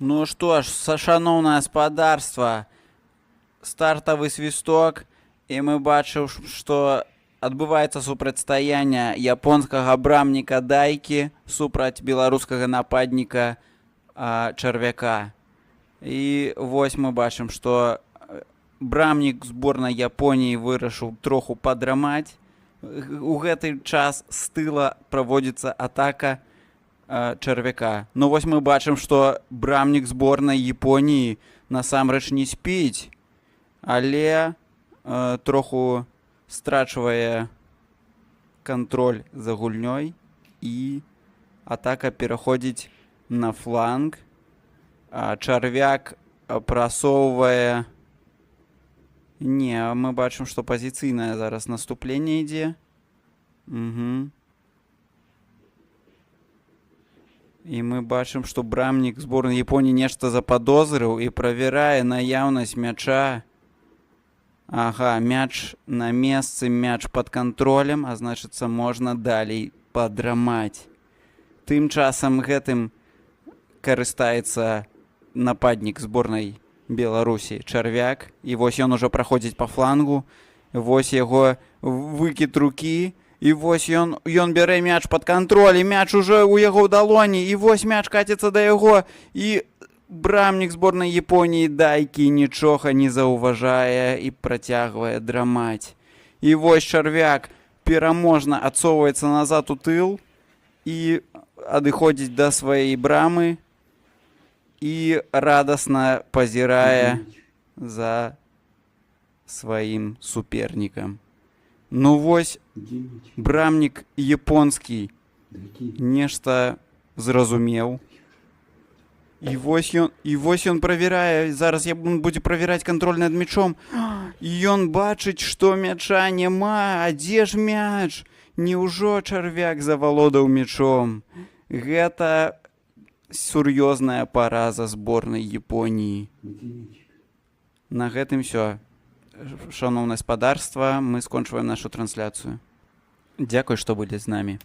Ну што ж, шаноўнае спадарства, стартавы свісток, і мы бачым, што адбываецца супрацьстаянне японскага брамніка Дайкі супраць беларускага нападніка Чарвяка. І вось мы бачым, што брамнік зборнай Японіі вырашыў троху падрамаць. У гэты час з тыла праводзіцца атака Чарвяка. Ну вось мы бачым, што брамнік зборнай Японіі насамрэч не спіць, але троху страчвае кантроль за гульнёй, і атака пераходзіць на фланг. А Чарвяк прасоўвае. Не, мы бачым, што пазіцыйнае зараз наступленне ідзе. Угу. І мы бачым, што брамнік зборнай Японіі нешта западозрыў і правярае наяўнасць мяча. Ага, мяч на месцы, мяч пад кантролем, а значыцца, можна далей падрамаць. Тым часам гэтым карыстаецца нападнік зборнай Беларусі Чарвяк, і вось ён ужо праходзіць па флангу, вось яго выкід рукі, і вось ён бярэ мяч пад кантроль, і мяч ужо ў яго ў далоні, і вось мяч каціцца да яго, і брамнік зборнай Японіі Дайкі нічога не заўважае і працягвае драмаць. І вось Чарвяк пераможна адсоўваецца назад у тыл і адыходзіць да сваёй брамы і радасна пазірае за сваім супернікам. Ну вось брамнік японскі нешта зразумеў. І вось ён правярае, зараз ён будзе правяраць кантроль над мячом. І ён бачыць, што мяча няма, а дзе ж мяч? Няўжо Чарвяк завалодаў мячом? Гэта сур'ёзная параза зборнай Японіі. На гэтым всё. Шаноўнае спадарства, мы скончваем нашу трансляцыю. Дзякуй, што былі з намі.